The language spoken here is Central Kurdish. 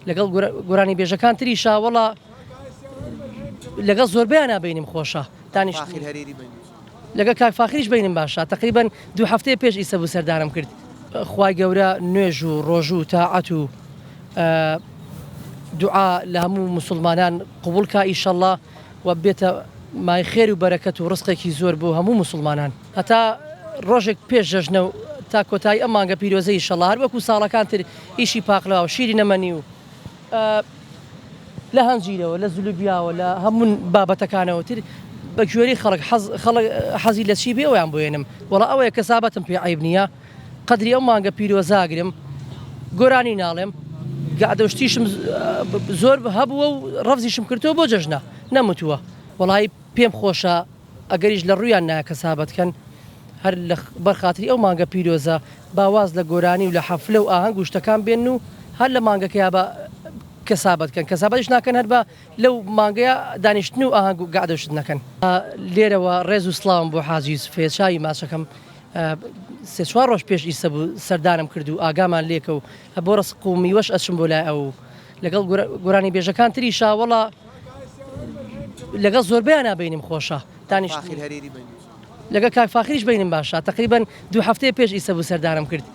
لەگەڵ گۆرانی بێژەکان تریشا وەڵا لەگەڵ زۆربەیانا بینیم خۆشە دانیشتن. فاخیر هەریری بینی چۆنە؟ لەگەڵ کاک فاخیریش بینیم باشە تەقریبەن دوو هەفتەیە پێش ئیسە بوو سەردانم کرد. خوای گەورە نوێژ و ڕۆژوو و تاعەت و دوعا لە هەموو موسوڵمانان قبوڵ کا ئیشەڵا و بێتە مای خێر و بەرەکەت و ڕزقێکی زۆر بۆ هەموو موسوڵمانان. هەتا ڕۆژێک پێش جەژنە و تا کۆتایی ئەم مانگە پیرۆزە ئیشەڵا هەر وەکو ساڵەکان تر ئیشی پاقلەوا و شیرینەمەنی و لە هەنجیرەوە لە زولوبیاوە لە هەموو بابەتەکانەوە تر بە گوێرەی خەڵک حەز خەڵک حەزی لە چی بێ ئەویان بۆ هێنم وەڵا ئەوەیە کەسابەتم پێ عەیب نییە قەدری ئەو مانگە پیرۆزە ئەگرم گۆرانی ناڵێم گەعدە و شتیشم زۆر هەبووە و ڕەفزیشم کردووە بۆ جەژنە نەموتووە وەڵایی پێم خۆشە ئەگەریش لە ڕوویان نایە کەسابەت کەن هەر لە بەر خاتری ئەو مانگە پیرۆزە با واز لە گۆرانی و لە حەفلە و ئاهەنگ و شتەکان بێنن و هەر لە مانگەکەیا بە کەسابەت کەن کەسابەتیش ناکەن هەر بە لەو مانگەیا دانیشتن و ئاهەنگ و گەعدە و شت نەکەن. لێرەوە ڕێز و سڵاوم بۆ حاجی یوسف هەیە چاوی ماچەکەم سێ چوار ڕۆژ پێش ئیسە بوو سەردانم کرد و ئاگامان لێکە و بۆ ڕسق و میوەش ئەچم بۆ لای ئەو لەگەڵ گۆرانی بێژەکان تریشا وەڵا لەگەڵ زۆربەیانا بینیم خۆشە دانیشتن. فاخیر هەریری بینی چۆنە؟ لەگەڵ کاک فاخیریش بینیم باشە تەقریبەن دوو هەفتەیە پێش ئیسە بوو سەردانم کرد.